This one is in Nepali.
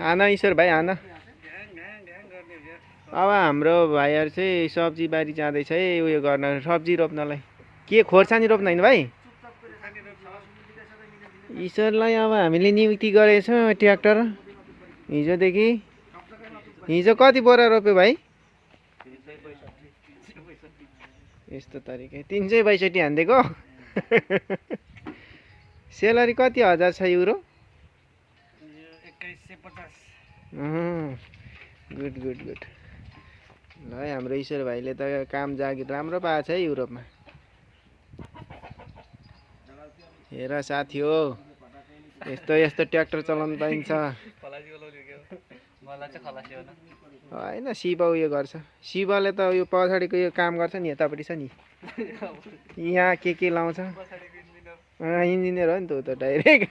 आना ईश्वर भाइ आना। अब हाम्रो भाइहरू चाहिँ सब्जी बारी जाँदैछ है उयो गर्न सब्जी रोप्नलाई। के खोर्सानी रोप्न होइन भाइ? ईश्वरलाई अब हामीले नियुक्ति गरेछौँ ट्र्याक्टर हिजोदेखि। हिजो कति बोरा रोप्यो भाइ? यस्तो तरिका 362 हानिदिएको। सेलरी कति हजार छ युरो? 2150। Good good good. ल हाम्रो ईश्वर भाइले त काम जागिर राम्रो पाएको छ है युरोपमा। हेर साथी हो यस्तो यस्तो ट्र्याक्टर चलाउनु पाइन्छ। होइन शिव उयो गर्छ। शिवले त उयो पछाडिको यो काम गर्छ नि यतापट्टि छ नि यहाँ के लाउँछ। इन्जिनियर हो नि त ऊ त डाइरेक्ट।